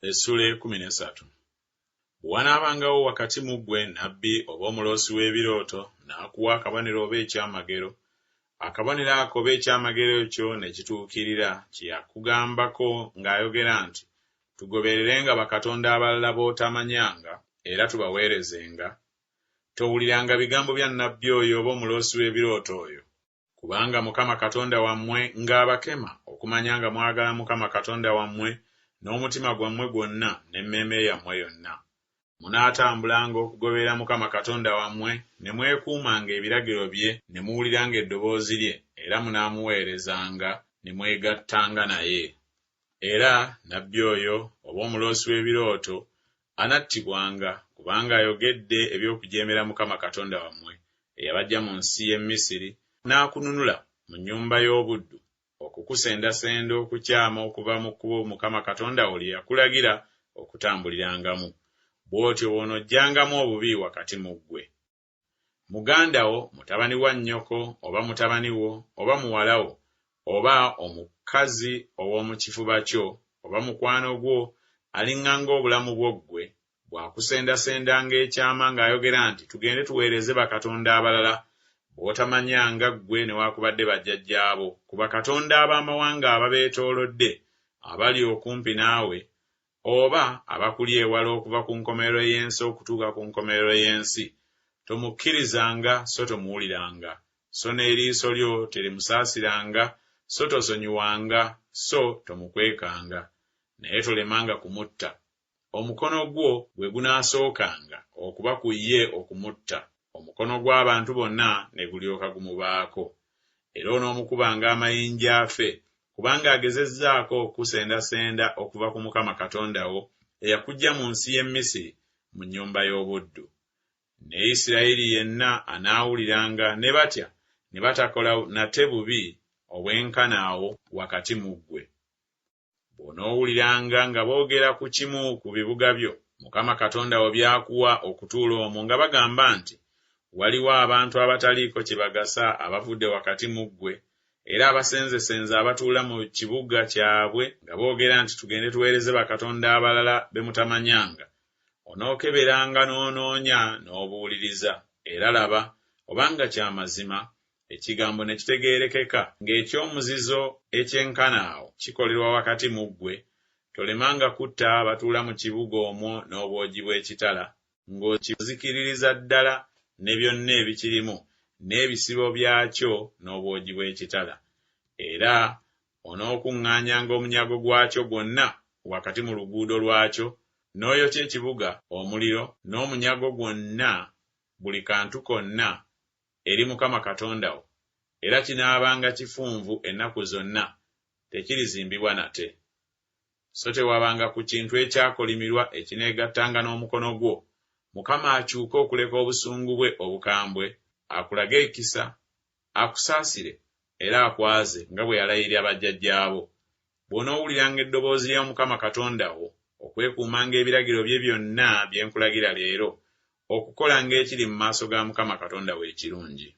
Essuula ey'ekkumi n'essatu. Bwe wanaabangawo wakati mu ggwe nnabbi oba omuloosi w'ebirooto, n'akuwa akabonero oba ekyamagero, akabonero ako oba ekyamagero ekyo ne kituukirira kye yakugambako ng'ayogera nti, Tugobererenga bakatonda abalala b'otamanyanga, era tubaweerezenga, towuliranga bigambo bya nnabbi oyo oba omuloosi w'ebirooto oyo. Kubanga Mukama Katonda wammwe ng'abakema okumanya nga mwagala Mukama Katonda wammwe n'omutima gwammwe gwonna n'emmeeme yammwe yonna. Munaatambulanga okugoberera Mukama Katonda wammwe, ne mwekuumanga ebiragiro bye ne muwuliranga eddoboozi lye, era munaamuweerezanga ne mwegattanga naye. Era nnabbi oyo oba omuloosi w'ebirooto anattibwanga, kubanga ayogedde eby'okujeemera Mukama Katonda wammwe, eyabaggya mu nsi y'e Misiri, n'akununula mu nnyumba y'obuddu, okukusendasenda okukyama okuva mu kkubo Mukama Katonda wo lye yakulagira okutambulirangamu. Bw'otyo bw'onoggyangamu obubi wakati mu ggwe. Muganda wo, mutabani wa nnyoko, oba mutabani wo, oba muwala wo, oba omukazi ow'omu kifuba kyo, oba mukwano gwo, aliŋŋanga obulamu bwo ggwe, bw'akusendasendanga ekyama ng'ayogera nti, Tugende tuweereze bakatonda abalala, b'otamanyanga ggwe newaakubadde bajjajjaabo, ku bakatonda ab'amawanga ababeetoolodde, abali okumpi naawe, oba abakuli ewala okuva ku nkomerero y'ensi okutuuka ku nkomerero y'ensi, tomukkirizanga so tomuwuliranga, so n'eriiso lyo terimusaasiranga, so tosonyiwanga, so tomukwekanga, naye tolemanga kumutta. Omukono gwo gwe gunaasookanga okuba ku ye okumutta, omukono gw'abantu bonna ne gulyoka gumubaako. Era onoomukubanga amayinja afe, kubanga agezezzaako okukusendasenda okuva ku Mukama Katonda wo, eyakuggya mu nsi y'e Misiri, mu nnyumba y'obuddu. Ne Isirayiri yenna anaawuliranga ne batya ne batakola nate bubi obwenkana awo wakati mu ggwe. Bw'onoowuliranga nga boogera ku kimu ku bibuga byo, Mukama Katonda wo by'akuwa okutuula omwo nga bagamba nti, Waliwo abantu abataliiko kye bagasa abavudde wakati mu ggwe, era abasenzesenze abatuula mu kibuga kyabwe nga boogera nti, Tugende tuweereze bakatonda abalala be mutamanyanga, onookeberanga n'onoonya n'obuuliriza, era laba, obanga kya mazima, Ekigambo ne kitegeerekeka ng'eky'omuzizo ekyenkana awo kikolerwa wakati mu ggwe, tolemanga kutta batuula mu kibuga omwo n'obwogi bw'ekitala, ng'okizikiririza ddala ne byonna ebikirimu n'ebisibo byakyo n'obwogi bw'ekitala. Era onookuŋŋaanyanga omunyago gwakyo gwonna wakati mu luguudo lwakyo, n'oyokya ekibuga omuliro n'omunyago gwonna, buli kantu konna, eri Mukama Katonda wo, era kinaabanga kifunvu ennaku zonna, tekirizimbibwa nate. So tewabanga ku kintu ekyakolimirwa ekineegattanga n'omukono gwo, Mukama akyuke okuleka obusungu bwe obukambwe, akulage ekisa, akusaasire, era akwaze nga bwe yalayirira bajjajjaabo. Bw'onoowuliranga eddoboozi lya Mukama Katonda wo, okwekuumanga ebiragiro bye byonna bye nkulagira leero, okukolanga ekiri mu maaso ga Mukama Katonda wo ekirungi.